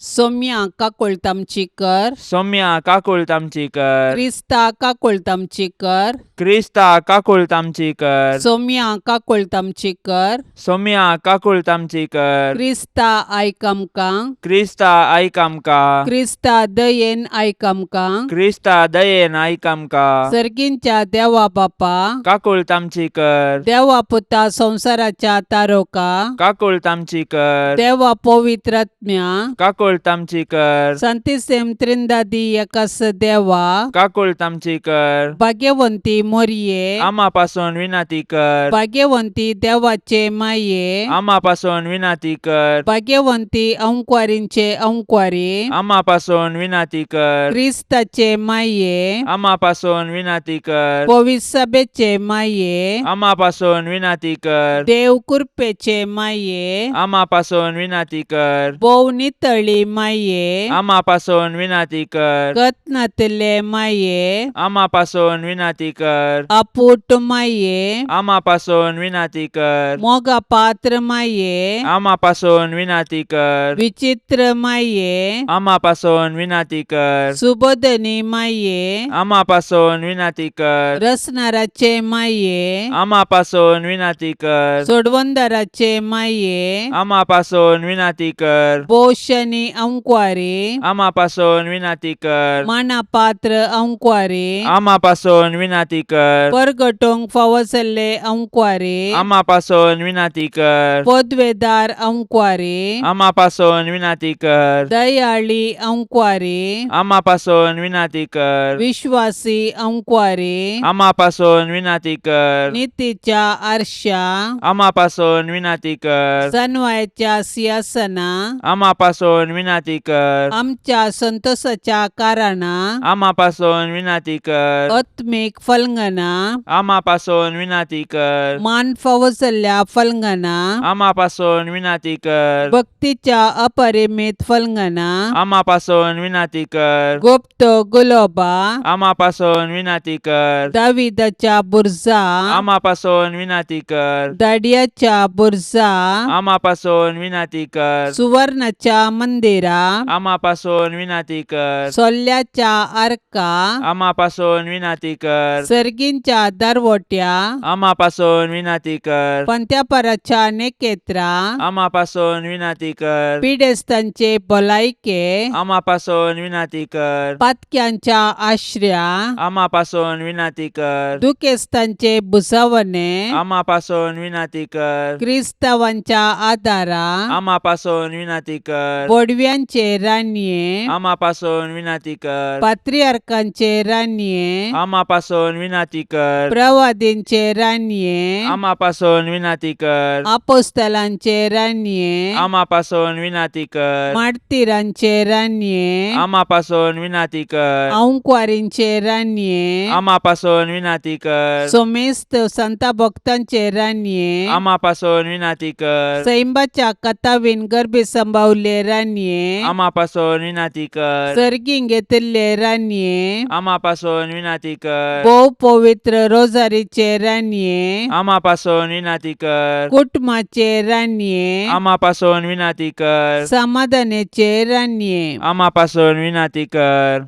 सोम्या काकुळट आमची कर. सौम्या काकुळट आमची कर. क्रिस्ता काकुळट आमची कर. क्रिस्ता काकुळट आमची कर. सोम्या काकुळट आमची कर. सौम्या काकुळट आमची कर. क्रिस्ता आयक आमकां. क्रिस्ता आयक आमकां. क्रिस्ता दयेन आयक आमकां. क्रिस्ता दयेन आयक आमकां. सर्गींच्या देवा बापा, काकुळट आमची कर. देवा पुता संवसाराच्या तारोका, काकुळट आमची कर. देवा पवित्रात्म्या, काकुळट आमची कर. संतिसेम त्रिंदादी एकास देवा, काकुळट आमची कर. भाग्यवंती मोरये, आमा पासून विनाती कर. भाग्यवंती देवाचे माये, आमा पासून विनाती कर. भाग्यवंती अंकवारींचे अंकवारी, आमा पासून विनाती कर. क्रिस्ताचे माये, आमा पासून विनाती कर. पविसभेचे माये, आमा पासून विनाती कर. देव कृपेचे माये, आमा पासून विनाती कर. भोव नितळी माये, आमा पासून विनाती कर. कत्नातले माये, आमा पासून विनाती कर. अपूट माये, आमा पासून विनाती कर. मोगा पात्र माये, आमा पासून विनाती कर. विचित्र माये, आमा पासून विनाती कर. सुबोधनी माये, आमा पासून विनाती कर. रसनाराचे माये, आमा पासून विनाती कर. सोडवंदाराचे माये, आमा पासून विनाती कर. पोशनी अंकवारी, आमा पासून विनाती कर. मानापात्र अंकवारी, आमा पासून विनाती कर. परगटोंक फावो जाल्ले अंकवारी, आमा पासून विनाती कर. पदवेदार अंकवारी, आमा पासून विनाती कर. दयाळी अंकवारी, आमा पासून विनाती कर. विश्वासी अंकवारी, आमा पासून विनाती कर. नितीच्या आरशा, आमा पासून विनाती कर. सनवायच्या सिंहासना, आमा पासून विनाती कर. आमच्या संतोषाच्या कारणा, आमा पासून विनाती कर. आत्मीक फलंगना, आमा पासून विनाती कर. मान फावो जाल्ल्या फलंगना, आमा पासून विनाती कर. भक्तीच्या अपरिमित फलंगना, आमा पासून विनाती कर. गुप्त गुलोबा, आमा पासून विनाती कर. दाविदाच्या बुरजा, आमा पासून विनाती कर. दाडियाच्या बुरजा, आमा पासून विनाती कर. सुवर्णाच्या मंदिरा, आमा पासून विनाती कर. सोल्ल्याच्या आर्का, आमा पासून विनाती कर. सर्गींच्या दरवट्या, आमा पासून विनाती कर. पंत्यापराच्या नेकेत्रा, आमा पासून विनाती कर. पिडेस्तांचे भलायके, आमा पासून विनाती कर. पातक्यांच्या आश्र्या, आमा पासून विनाती कर. दुखेस्तांचे भुजवणे, आमा पासून विनाती कर. क्रिस्तावांच्या आदारा, आमा पासून विनाती कर. बोडव्या बडव्यांचे रानये, आमा पासून विनाती कर. पात्रियार्कांचे रानये, आमा पासून विनाती कर. प्रवादींचे रानये, आमा पासून विनाती कर. आपोस्तलांचे रानये, आमा पासून विनाती कर. मार्तीरांचे रानये, आमा पासून विनाती कर. आंकवारींचे रानये, आमा पासून विनाती कर. सोमेस्त संता भक्तांचे रानये, आमा पासून विनाती कर. सैंबाच्या कथावीन गर्भी संभावले रानये, आमा पासून विनाती कर. सर्गीं घेतिल्ले रानये, आमा पासून विनाती कर. भोव पवित्र रोजारीचे रानये, आमा पासून विनाती कर. कुटुंबाचे रानये, आमा पासून विनाती कर. समाधानाचे रानये, आमा पासून विनाती कर.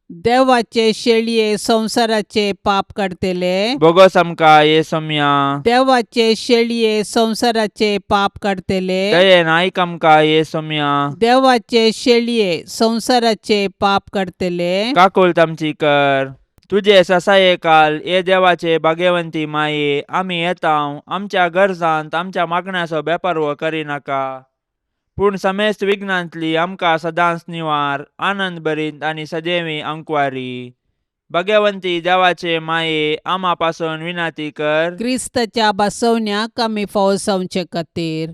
देवाचे शेळये संवसाराचे पाप काडतले, बोगोस आमकां ये सोम्या. देवाचे शेळये संवसाराचे पाप काडतले, दयेन आयक आमकां ये सोम्या. देवाचे शेळये संवसाराचे पाप काडतले, काकुळट आमची कर. तुजे ससाये काल ये देवाचे भाग्यवंती माये, आमी येता आमच्या गरजांत आमच्या मागण्याचो बेपारवो करिनाका, पूण समेस्त विघ्नांतली आमकां सदांच निवार, आनंद भरीत आनी सदैवी अंकवारी. भाग्यवंती देवाचे माये, आमा पासून विनाती कर. क्रिस्ताच्या बसवण्याक आमी फावो जावचे खातीर.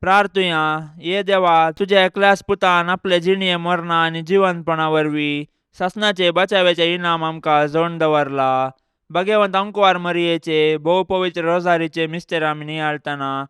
प्रार्थुया. ये देवा, तुज्या एकल्याच पुतान आपले जिणये मरणा आनी जिवंतपणा वरवीं सासणाचे बचाव्याचे इनाम आमकां जोडून दवरला. भाग्यवंत अंकवार मरियेचे भोव पवित्र रोजारीचे मिस्तेर आमी नियाळतना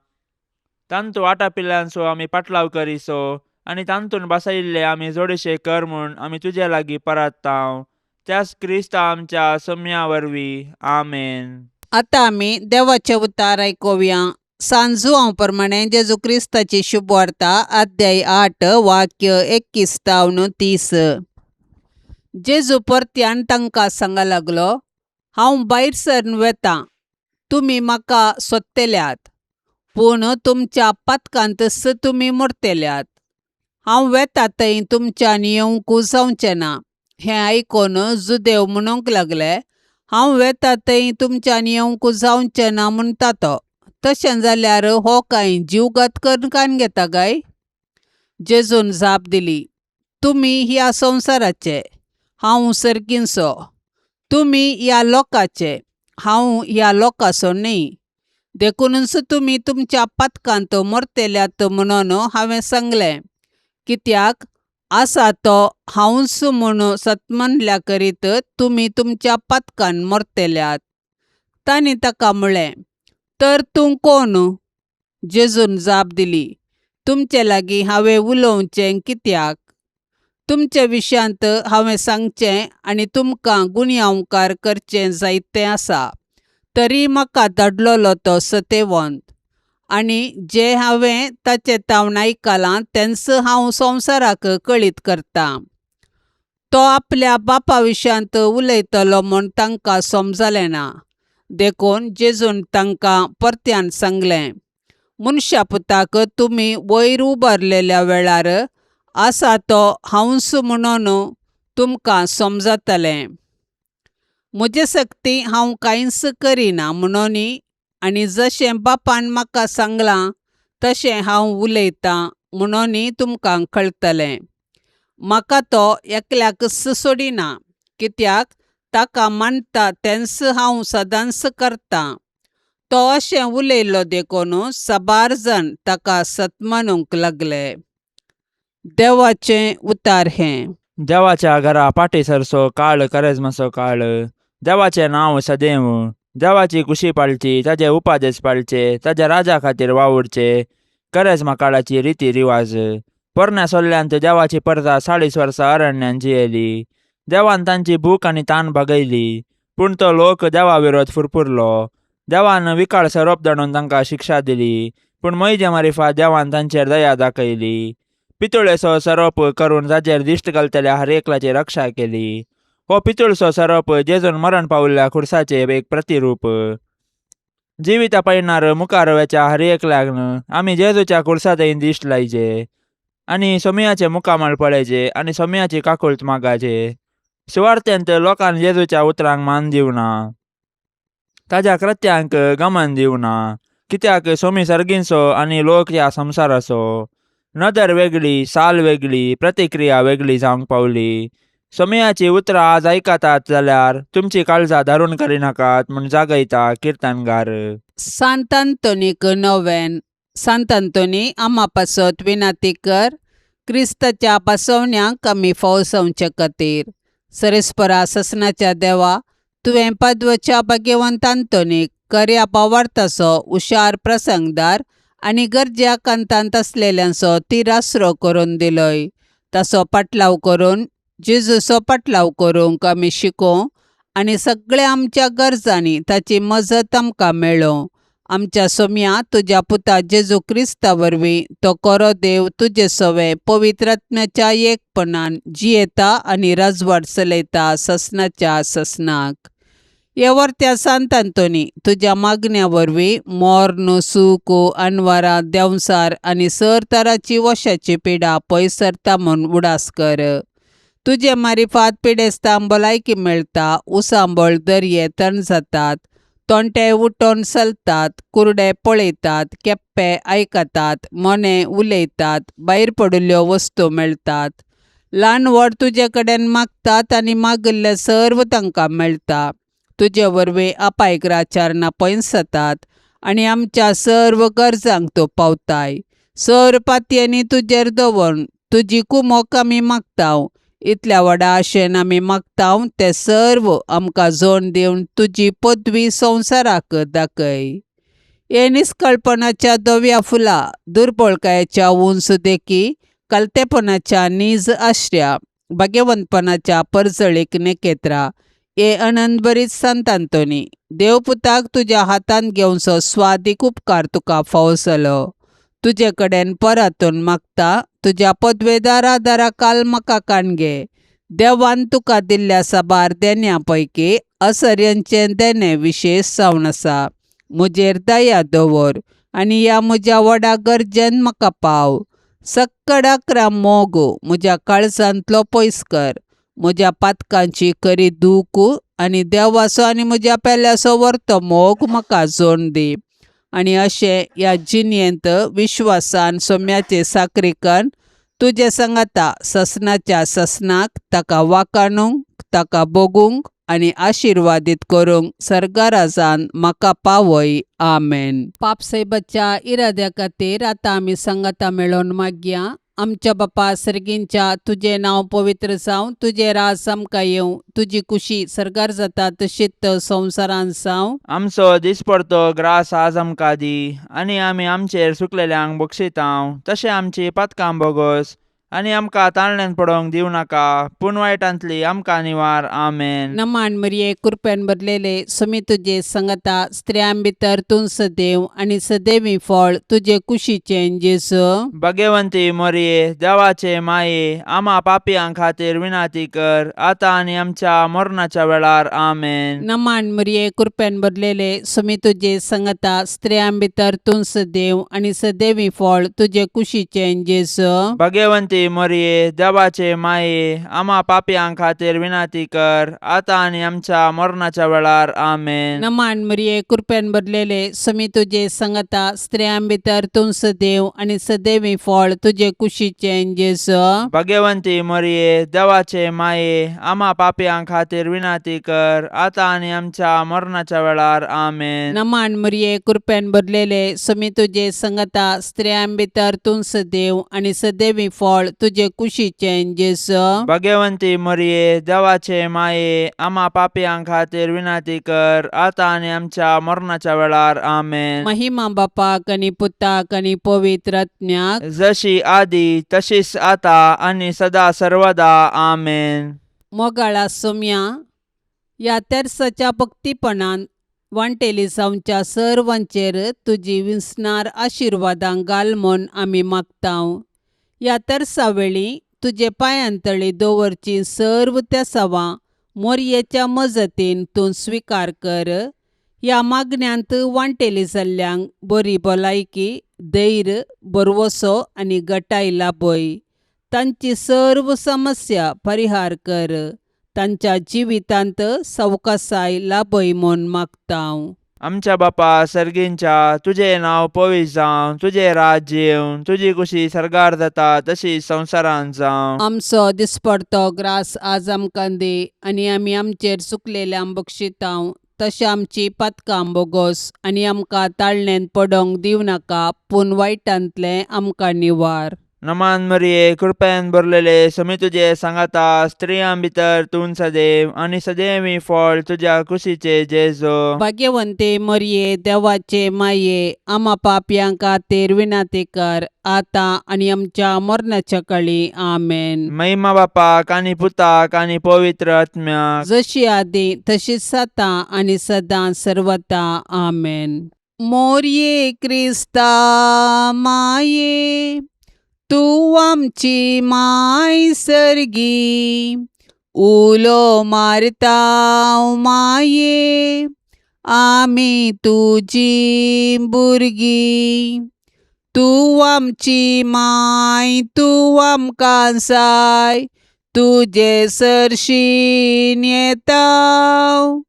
तांतू आटापिल्ल्यांचो आमी पाटलाव करिसो आनी तांतून बसयिल्ले आमी जोडशे कर म्हूण आमी तुजे लागीं परात्तांव, त्याच क्रिस्ता आमच्या सम्या वरवीं. आमेन. आतां आमी देवाचें उतार आयकुया. सांजुआंव प्रमाणे जेजू क्रिस्ताची शुभवार्ता, अध्याय 8, वाक्य 21 तावन 30. जेजू परत्यान तांकां सांगा लागलो, हांव भायर सरन वेतां, तुमी म्हाका सोदतल्यात, पूण तुमच्या पातकांतच तुमी मरतल्यात. हांव वेता थंय तुमच्यान येवंक जावचें ना. हें आयकून जुदेव म्हणूंक लागले, हांव वेता थंय तुमच्यान येवंक जावचें ना म्हणटा तो, तशें जाल्यार हो कांय जीवघात करून कान घेता काय? जेजून जाप दिली, तुमी ह्या संवसाराचे, हांव सर्गींचो. तुमी ह्या लोकाचे, हांव ह्या लोकाचो न्हय. देखूनच तुमी तुमच्या पातकांत मरतल्यात म्हणून हांवें सांगलें, कित्याक आसा तो हांवच म्हूण सतमनल्या करीत तुमी तुमच्या पातकान मरतल्यात. तांणी ताका म्हळें, तर तूं कोण? जेजून जाप दिली, तुमचे लागीं हांवें उलोवचें कित्याक? तुमचे विशयांत हांवें सांगचें आनी तुमकां गुन्यांवकार करचें जायतें आसा, तरी म्हाका धाडलेलो तो सतेवंत, आनी जें हांवें ताचें तावन आयकलां तेंच हांव संवसाराक कळीत करतां. तो आपल्या बापा विशयांत उलयतलो म्हूण तांकां समजलें ना. देखून जेजून तांकां परत्यान सांगलें, मनशा पुताक तुमी वयर उबारलेल्या वेळार आसा तो हांवच म्हणून तुमकां समजतलें. म्हजे सक्ती हांव कांयच करिना म्हणून आनी जशें बापान म्हाका सांगलां तशें हांव उलयतां म्हणून तुमकां कळटलें. म्हाका तो एकल्याकच सोडिना, कित्याक ताका मानता तेंच हांव सदांच करतां. तो अशें उलयलो देखून साबार जाण ताका सत मानूंक लागले. देवाचें उतार हें. देवाच्या घरा पाटी सरसो काळ करेजमाचो काळ. देवाचें नांव सदैव. देवाची कुशी पाळची, ताजे उपादेश पाळचे, ताज्या राजा खातीर वावुरचे, करेजमा काळाची रिती रिवाज. पोरण्या सोल्ल्यांत देवाची परजा 40 वर्सां अरण्यान जियेली. देवान तांची भूक आनी तान भागयली, पूण तो लोक देवा विरोध फुरफुरलो. देवान विकाळ सरोप धाडून तांकां शिक्षा दिली, पूण मैजे मारिफा देवान तांचेर दया दाखयली. पितुळेचो सरोप करून ताजेर दिश्ट घालतल्या हर एकल्याची रक्षा केली. हो पितुळचो सरोप जेजून मरण पाविल्ल्या खुर्साचें एक प्रतिरूप. जिविता पयणार मुखार वेच्या हर एकल्याक आमी जेजूच्या खुर्साचें दिश्ट लायचे आनी सोमयाचें मुखामळ पळयचें आनी सोमयाची काकुळट मागाचे. सुवार्थेंत लोकान जेजूच्या उतरांक मान दिवना, ताज्या कृत्यांक गमन दिवना, कित्याक सोमी सर्गींचो आनी लोक ह्या संवसाराचो. नदर वेगळी, साल वेगळी, प्रतिक्रिया वेगळी जावंक पावली. सोमयाची उतरां आज आयकतात जाल्यार तुमची काळजां धारून करिनाकात म्हूण जागयता किर्तनगार. सांत आंतोनीक नोवेन. सांत आंतोनी आमा पासत विनाती कर, क्रिस्ताच्या पासवण्यांक आमी फाव जावचे खातीर. सरेस्परा ससनाच्या देवा, तुवें पादवच्या भाग्यवंत आंतोनीक कर्या पावार्थाचो हुशार प्रसंगदार आनी गरज्या कांतांत आसलेल्यांचो तिरासरो करून दिलोय. ताचो पाटलाव करून जेजूचो पाटलाव करूंक आमी शिकोवं आनी सगळ्या आमच्या गरजांनी ताची मजत आमकां मेळों. आमच्या सोम्या तुज्या पुता जेजू क्रिस्ता वरवीं तो कोरो देव तुजे सवे पवित्र आत्म्याच्या एकपणान जियेता आनी राजवाड चलयता ससनाच्या ससनाक. येवर सांत आंतोनी, तुज्या मागण्या वरवीं मोर्न सूख अनवारा देंवसार आनी सर तराची वशाची पिडा पयस सरता म्हूण उडास कर. तुजे मारिफात पिडेस्तांक भलायकी मेळटा, उसांबळ दर्ये तण जातात, तोंटे उठोन चलतात, कुरडे पळयतात, केप्पे आयकतात, मोने उलयतात, भायर पडिल्ल्यो वस्तू मेळटात. ल्हान व्हड तुजे कडेन मागतात आनी मागिल्लें सर्व तांकां मेळटा. तुजे वरवीं अपायग्राचारणां पयस जातात आनी आमच्या सर्व गरजांक तूं पावताय. सर्व पातयेंनी तुजेर दवरून तुजी कुमोक आमी मागता. इतल्या व्हडा आशेन आमी मागता तें सर्व आमकां जोड दिवन तुजी पदवी संवसाराक दाखय. हे निस्कळपणाच्या धव्या फुलां, दुर्बळकायेच्या उंच देखी, कलतेपणाच्या नीज आश्र्या, भाग्यवंतपणाच्या परजळीक नेकेत्रा, हे आनंदभरीत सांत आंतोनी, देवपुताक तुज्या हातांत घेवचो स्वादीक उपकार तुका फावो जालो. तुजे कडेन परतून मागता, तुज्या पदवेदारा दारा काल म्हाका काण घे. देवान तुका दिल्ल्या साबार देण्या पैकी असर्यांचें देणें विशेश जावन आसा. म्हजेर दया दवर आनी ह्या म्हज्या व्हडा गरजेन म्हाका पाव. सक्कडाकरा मोग म्हज्या काळजांतलो पयस कर. म्हज्या पातकांची खरी दूख आनी देवाचो आनी म्हज्या पेल्याचो व्हरतो मोग म्हाका जोड दी. आनी अशें ह्या जिणेंत विश्वासान सोम्याचे साकरीकन तुजे सांगाता ससनाच्या ससनाक ताका वाकाणूंक, ताका भोगूंक आनी आशिर्वादीत करूंक सर्गाराजान म्हाका पावय. आमेन. पापसाहेबाच्या इराद्या खातीर आतां आमी सांगाता मेळोवन मागया. आमच्या बापा सर्गींच्या, तुजें नांव पवित्र जावं, तुजें राज आमकां येवं, तुजी कुशी सर्गार जाता तशीच संवसारांत जावं. आमचो दिसपडतो ग्रास आज आमकां दी आनी आमी आमचेर सुकलेल्यांक बक्षितांव तशें आमची पातकां बोगस आनी आमकां ताळण्यान पडोवंक दिवं नाका पूण वायटांतली आमकां निवार. आमेन. नमान मरिये, कृपेन भरलेले, सुमी तुजे संगता, स्त्रियां भितर तूं सदैव आनी सदैवी फळ तुजे कुशीचें जेजू. भगवंती मोरये, देवाचे माये, आमा पापयां खातीर विनाती कर आतां आनी आमच्या मरणाच्या वेळार. आमेन. नमान मरिये, कृपेन भरलेले, सुमी तुजे संगता, स्त्रियां भितर तूं सदैव आनी सदैवी फळ तुजे कुशीचें जेजू. भगवंती मोरये, देवाचे माये, आमा पापयां खातीर विनाती कर आतां आनी आमच्या मरणाच्या वेळार. आमेन. नमान मरिये, कृपेन भरलेले, सुमी तुजे संगता, स्त्रियां भितर तूं सदैव आनी सदैवी फळ तुजे कुशीचें जेजू. भगवंती मोरये, देवाचे माये, आमा पापयां खातीर विनाती कर आतां आनी आमच्या मरणाच्या वेळार. आमेन. नमान मरिये, कृपेन भरलेले, सुमी तुजे संगता, स्त्रियां भितर तूं सदैव आनी सदैवी फळ तुजे कुशीचें जेजू. भगवंती मोरये, देवाचे माये, आमा पापयां खातीर विनाती कर आतां आनी आमच्या मरणाच्या वेळार. आमेन. महिमा बापाक आनी पुताक आनी पवित्र आत्म्याक, जशी आदी तशीच आता आनी सदा सर्वदा. आमेन. मोगाळा सोम्या, ह्या तेर्साच्या भक्तीपणान वांटेली जावच्या सर्वांचेर तुजी विसणार आशिर्वादां घाल म्हूण आमी मागतांव. ह्या तेर्सा वेळी तुजे पांयांतळी दवरची सर्व तेसावां मोरयेच्या मजतीन तूं स्विकार कर. ह्या मागण्यांत वांटेली जाल्ल्यांक बरी भलायकी, धैर्य, भरवसो आनी गटाय लाभय. तांची सर्व समस्या परिहार कर. तांच्या जिवितांत सवकासाय लाभय म्हूण मागतांव. आमच्या बापा सर्गींच्या तुजें नांव पवित्र जावं, तुजें राज्य येवन, तुजी कुशी सर्गार जाता तशी संवसारांत जावं. आमचो दिसपडतो ग्रास आज आमकां दी आनी आमी आमचेर चुकलेल्यांक बक्षितांव तशें आमची पातकां बोगोस आनी आमकां ताळणेन पडोंक दिवं नाका पूण वायटांतलें आमकां निवार. नमान मरिये, कृपेन भरलेले, समी तुजे सांगाता, स्त्रियां भितर तूं सदैव आनी सदैवी फळ तुज्या कुशीचे जेजो. भाग्यवंते मरये देवाचे माये आमा पापयां खातीर विनाती कर आतां आनी आमच्या मरणाच्या काळी. आमेन. महिमा बापाक आनी पुताक आनी पवित्र आत्म्याक. जशी आदी तशीच आतां आनी सदां सर्वता. आमेन. मोरये क्रिस्ता माये तूं आमची माय सर्गी, उलो मारता माये आमी तुजी भुरगीं. तूं आमची माय तूं आमकां जाय, तुजे सरशीन येता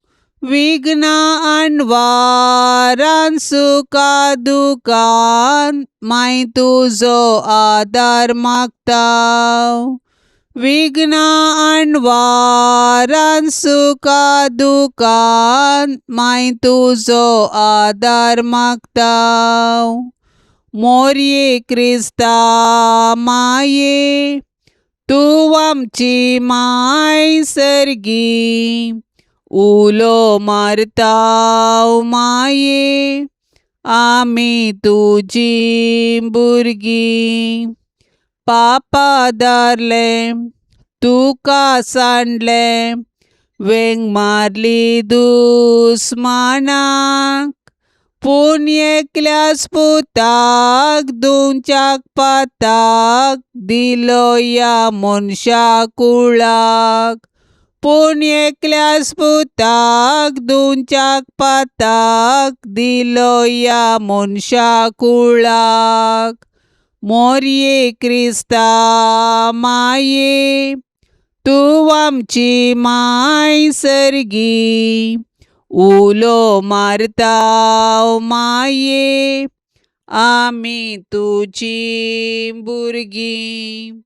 विघ्नां अणवारान सुखा दुखान माय तुजो आदार मागता. विघ्नां अणवारान सुखा दुखान माय तुजो आदार मागता. मोरये क्रिस्ता माये तूं आमची माय सर्गी, उलो मारता माये आमी तुजी भुरगीं. पापा दारले तुका सांडले वेंग मारली दुस्मानाक, पूण एकल्याच पुताक दिवच्याक पाताक दिलो ह्या मनशा कुळाक. पूण एकल्याच पुताक दिवच्याक पाताक दिलो ह्या मनशा कुळाक. मोरये क्रिस्ता माये तूं आमची माय सर्गी, उलो मारता माये आमी तुजी भुरगीं.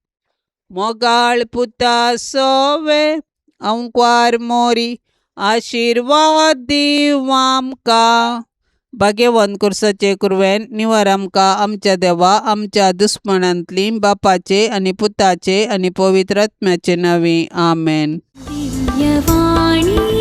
मोगाळ पुता सोवे अंकवार मोरी आशिर्वाद दीव आमकां. भाग्यवंत कुर्साचे कुरवेन निवर आमकां आमच्या देवा आमच्या दुस्मनांतली बापाचे आनी पुताचे आनी पवित्र आत्म्याचे नांवी. आमेन. दिव्यवाणी.